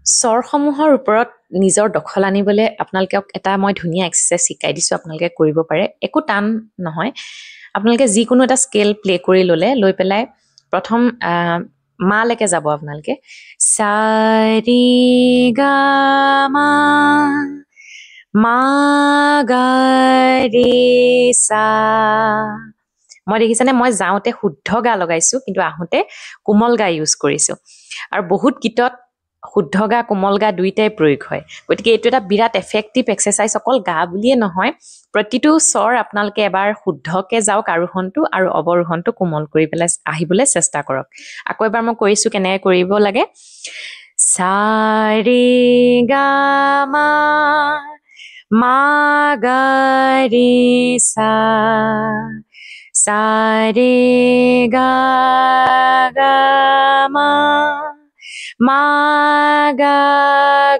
স্বৰসমূহৰ ওপৰত নিজৰ দখল আনিবলৈ আপোনালোকক এটা মই ধুনীয়া এক্সাৰচাইজ শিকাই দিছোঁ, আপোনালোকে কৰিব পাৰে, একো টান নহয়। আপোনালোকে যিকোনো এটা স্কেল প্লে কৰি ল'লে, লৈ পেলাই প্ৰথম মালৈকে যাব আপোনালোকে, সা ৰে গা মা, মা গা ৰে সা। মই দেখিছেনে, মই যাওঁতে শুদ্ধ গা লগাইছোঁ, কিন্তু আহোঁতে কোমল গা ইউজ কৰিছোঁ। আৰু বহুত গীতত শুদ্ধ গা কোমল গা দুয়োটাই প্ৰয়োগ হয়, গতিকে এইটো এটা বিৰাট এফেক্টিভ এক্সাৰচাইজ। অকল গা বুলিয়ে নহয়, প্ৰতিটো স্বৰ আপোনালোকে এবাৰ শুদ্ধকে যাওক, আৰোহণটো আৰু অৱৰোহণটো কোমল কৰি পেলাই আহিবলৈ চেষ্টা কৰক। আকৌ এবাৰ মই কৰিছোঁ কেনেকৈ কৰিব লাগে। সা ৰে গা মা, মা গা ৰে সা, সা ৰে গা গা মা, মা গা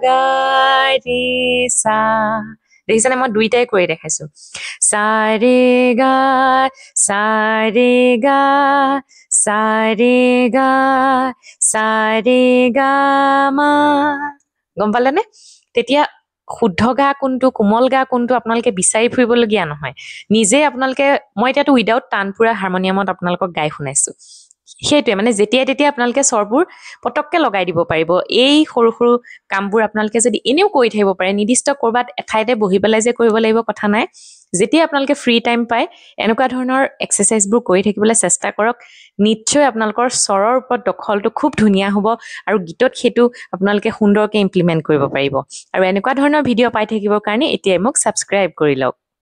গা ৰে সা। দেখিছানে, মই দুইটাই কৰি দেখাইছো। সা ৰে গা, সা ৰে গা, সা ৰে গা, সা ৰে গা মা। গম পালেনে? তেতিয়া শুদ্ধ গা কোনটো কোমল গা কোনটো আপোনালোকে বিচাৰি ফুৰিবলগীয়া নহয়, নিজে আপোনালোকে, মই এতিয়াতো উইদাউট তানপুৰা হাৰমনিয়ামত আপোনালোকক গাই শুনাইছো। সেইটোৱে মানে যেতিয়াই তেতিয়া আপোনালোকে স্বৰবোৰ পটককৈ লগাই দিব পাৰিব। এই সৰু সৰু কামবোৰ আপোনালোকে যদি এনেও কৰি থাকিব পাৰে, নিৰ্দিষ্ট ক'ৰবাত এঠাইতে বহি পেলাই যে কৰিব লাগিব কথা নাই, যেতিয়া আপোনালোকে ফ্ৰী টাইম পায় এনেকুৱা ধৰণৰ এক্সাৰচাইজবোৰ কৰি থাকিবলৈ চেষ্টা কৰক। নিশ্চয় আপোনালোকৰ স্বৰৰ ওপৰত দখলটো খুব ধুনীয়া হ'ব আৰু গীতত সেইটো আপোনালোকে সুন্দৰকৈ ইমপ্লিমেণ্ট কৰিব পাৰিব। আৰু এনেকুৱা ধৰণৰ ভিডিঅ' পাই থাকিবৰ কাৰণে এতিয়াই মোক ছাবস্ক্ৰাইব কৰি লওক।